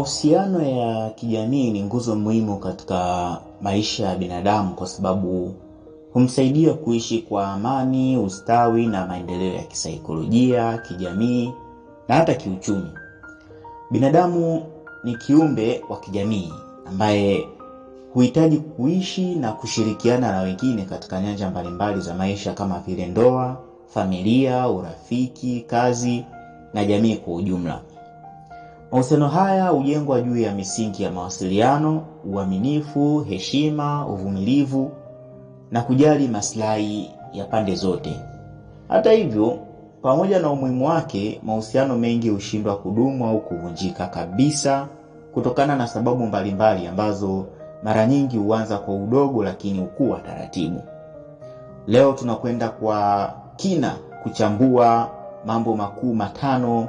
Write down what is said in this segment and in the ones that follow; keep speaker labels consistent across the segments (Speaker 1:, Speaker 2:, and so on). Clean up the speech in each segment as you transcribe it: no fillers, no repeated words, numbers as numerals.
Speaker 1: Mahusiano ya kijamii ni nguzo muhimu katika maisha ya binadamu kwa sababu humsaidia kuishi kwa amani, ustawi na maendeleo ya kisaikolojia, kijamii na hata kiuchumi. Binadamu ni kiumbe wa kijamii ambaye huhitaji kuishi na kushirikiana na wengine katika nyanja mbalimbali za maisha kama vile ndoa, familia, urafiki, kazi na jamii kwa ujumla. Mahusiano haya hujengwa juu ya misingi ya mawasiliano, uaminifu, heshima, uvumilivu na kujali maslahi ya pande zote. Hata hivyo, pamoja na umuhimu wake, mahusiano mengi hushindwa kudumu au kuvunjika kabisa kutokana na sababu mbalimbali ambazo mara nyingi huanza kwa udogo lakini hukua taratibu. Leo tunakwenda kwa kina kuchambua mambo makuu matano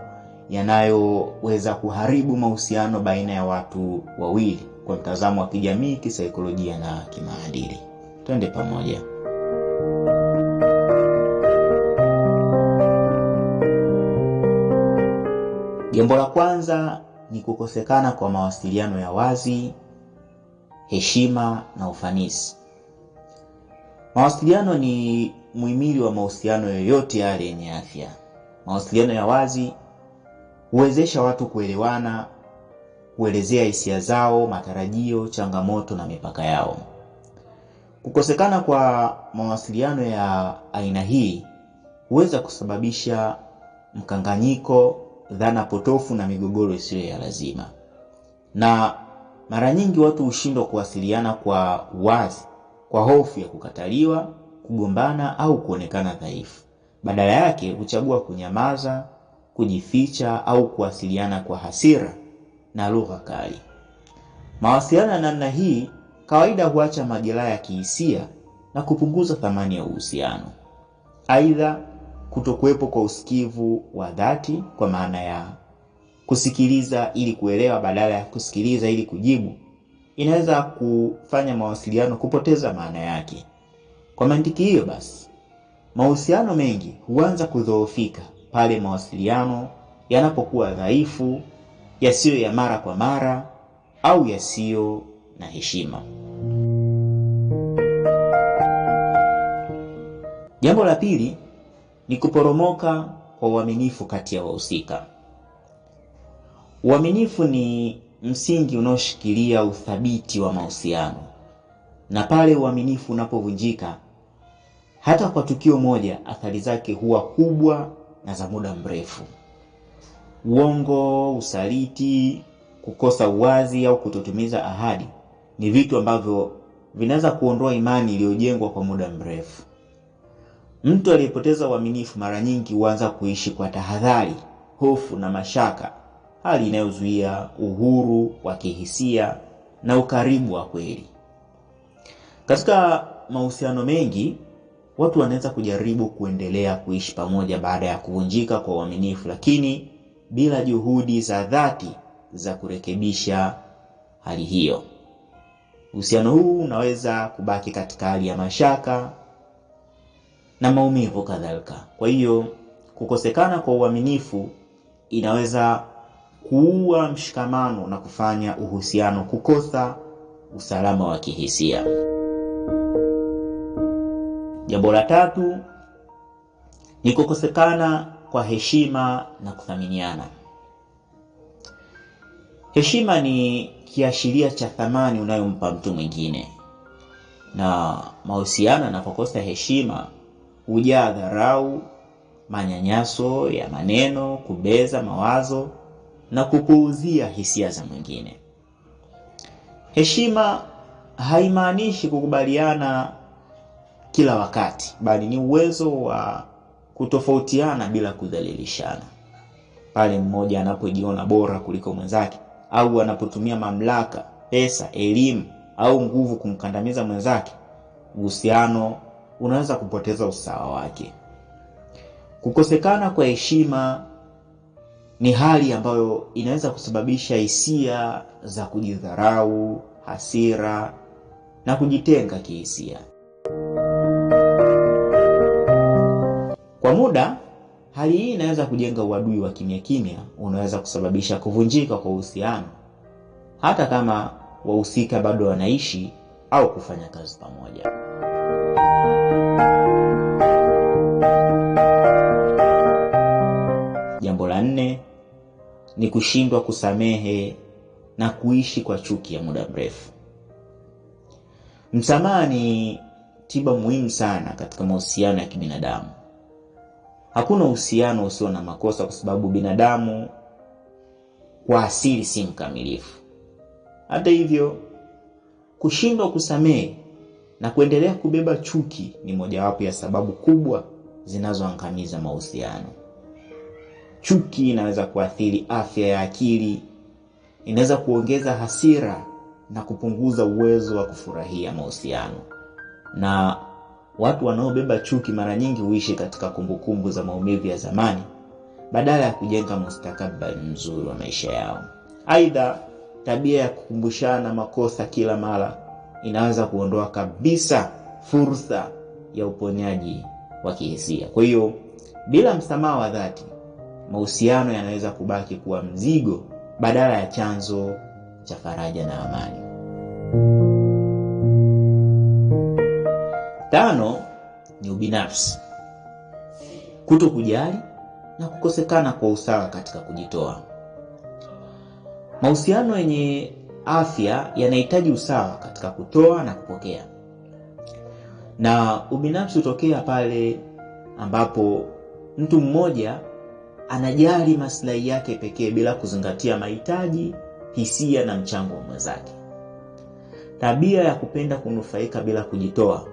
Speaker 1: yanayoweza kuharibu mahusiano baina ya watu wawili kwa mtazamo wa kijamii, kisaikolojia na kimaadili. Twende pamoja. Jambo la kwanza ni kukosekana kwa mawasiliano ya wazi, heshima na ufanisi. Mawasiliano ni muhimili wa mahusiano yoyote yale yenye afya. Mawasiliano ya wazi huwezesha watu kuelewana, kuelezea hisia zao, matarajio, changamoto na mipaka yao. Kukosekana kwa mawasiliano ya aina hii huweza kusababisha mkanganyiko, dhana potofu na migogoro isiyo ya lazima. Na mara nyingi watu hushindwa kuwasiliana kwa uwazi kwa hofu ya kukataliwa, kugombana au kuonekana dhaifu. Badala yake huchagua kunyamaza, kujificha au kuwasiliana kwa hasira na lugha kali. Mawasiliano ya namna hii kawaida huacha majeraha ya kihisia na kupunguza thamani ya uhusiano. Aidha, kutokuwepo kwa usikivu wa dhati, kwa maana ya kusikiliza ili kuelewa badala ya kusikiliza ili kujibu, inaweza kufanya mawasiliano kupoteza maana yake. Kwa mantiki hiyo basi, mahusiano mengi huanza kudhoofika pale mawasiliano yanapokuwa dhaifu, yasiyo ya mara kwa mara au yasiyo na heshima. Jambo la pili ni kuporomoka kwa uaminifu kati ya wahusika. Uaminifu ni msingi unaoshikilia uthabiti wa mahusiano, na pale uaminifu unapovunjika, hata kwa tukio moja, athari zake huwa kubwa na za muda mrefu. Uongo, usaliti, kukosa uwazi au kutotimiza ahadi ni vitu ambavyo vinaweza kuondoa imani iliyojengwa kwa muda mrefu. Mtu aliyepoteza uaminifu mara nyingi huanza kuishi kwa tahadhari, hofu na mashaka, hali inayozuia uhuru wa kihisia na ukaribu wa kweli. Katika mahusiano mengi, watu wanaweza kujaribu kuendelea kuishi pamoja baada ya kuvunjika kwa uaminifu, lakini bila juhudi za dhati za kurekebisha hali hiyo. Uhusiano huu unaweza kubaki katika hali ya mashaka na maumivu kadhalika. Kwa hiyo, kukosekana kwa uaminifu inaweza kuua mshikamano na kufanya uhusiano kukosa usalama wa kihisia. Jambo la tatu ni kukosekana kwa heshima na kuthaminiana. Heshima ni kiashiria cha thamani unayompa mtu mwingine, na mahusiano yanapokosa heshima hujaa dharau, manyanyaso ya maneno, kubeza mawazo na kupuuzia hisia za mwingine. Heshima haimaanishi kukubaliana kila wakati, bali ni uwezo wa kutofautiana bila kudhalilishana. Pale mmoja anapojiona bora kuliko mwenzake au anapotumia mamlaka, pesa, elimu au nguvu kumkandamiza mwenzake, uhusiano unaweza kupoteza usawa wake. Kukosekana kwa heshima ni hali ambayo inaweza kusababisha hisia za kujidharau, hasira na kujitenga kihisia. Kwa muda, hali hii inaweza kujenga uadui wa kimya kimya, unaweza kusababisha kuvunjika kwa uhusiano hata kama wahusika bado wanaishi au kufanya kazi pamoja. Jambo la nne ni kushindwa kusamehe na kuishi kwa chuki ya muda mrefu. Msamaha ni tiba muhimu sana katika mahusiano ya kibinadamu. Hakuna uhusiano usio na makosa, kwa sababu binadamu kwa asili si mkamilifu. Hata hivyo, kushindwa kusamehe na kuendelea kubeba chuki ni mojawapo ya sababu kubwa zinazoangamiza mahusiano. Chuki inaweza kuathiri afya ya akili, inaweza kuongeza hasira na kupunguza uwezo wa kufurahia mahusiano. Na watu wanaobeba chuki mara nyingi huishi katika kumbukumbu za maumivu ya zamani badala ya kujenga mustakabali mzuri wa maisha yao. Aidha, tabia ya kukumbushana makosa kila mara inaweza kuondoa kabisa fursa ya uponyaji wa kihisia. Kwa hiyo, bila msamaha wa dhati, mahusiano yanaweza kubaki kuwa mzigo badala ya chanzo cha faraja na amani. 5 ni ubinafsi, kutokujali na kukosekana kwa usawa katika kujitoa. Mahusiano yenye afya yanahitaji usawa katika kutoa na kupokea, na ubinafsi hutokea pale ambapo mtu mmoja anajali maslahi yake pekee bila kuzingatia mahitaji, hisia na mchango wa mwenzake. Tabia ya kupenda kunufaika bila kujitoa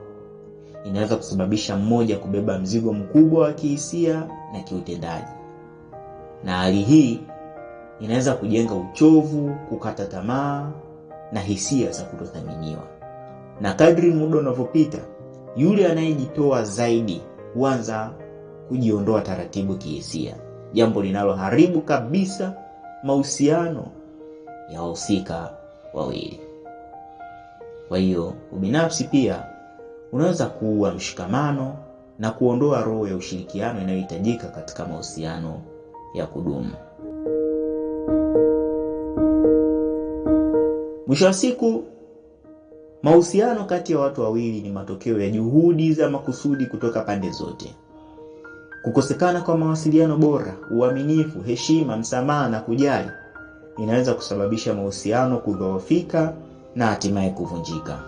Speaker 1: inaweza kusababisha mmoja kubeba mzigo mkubwa wa kihisia na kiutendaji, na hali hii inaweza kujenga uchovu, kukata tamaa na hisia za kutothaminiwa. Na kadri muda unavyopita, yule anayejitoa zaidi huanza kujiondoa taratibu kihisia, jambo linaloharibu kabisa mahusiano ya wahusika wawili. Kwa hiyo, ubinafsi pia unaweza kuua mshikamano na kuondoa roho ya ushirikiano inayohitajika katika mahusiano ya kudumu. Mwisho wa siku, mahusiano kati ya watu wawili ni matokeo ya juhudi za makusudi kutoka pande zote. Kukosekana kwa mawasiliano bora, uaminifu, heshima, msamaha na kujali inaweza kusababisha mahusiano kudhoofika na hatimaye kuvunjika.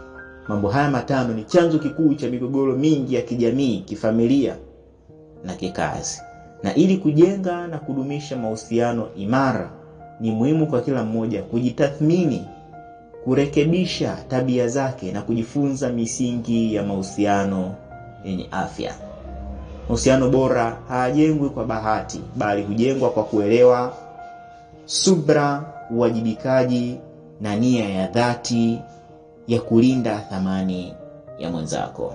Speaker 1: Mambo haya matano ni chanzo kikuu cha migogoro mingi ya kijamii, kifamilia na kikazi. Na ili kujenga na kudumisha mahusiano imara, ni muhimu kwa kila mmoja kujitathmini, kurekebisha tabia zake na kujifunza misingi ya mahusiano yenye afya. Mahusiano bora hayajengwi kwa bahati, bali hujengwa kwa kuelewa, subra, uwajibikaji na nia ya dhati ya kulinda thamani ya mwenzako.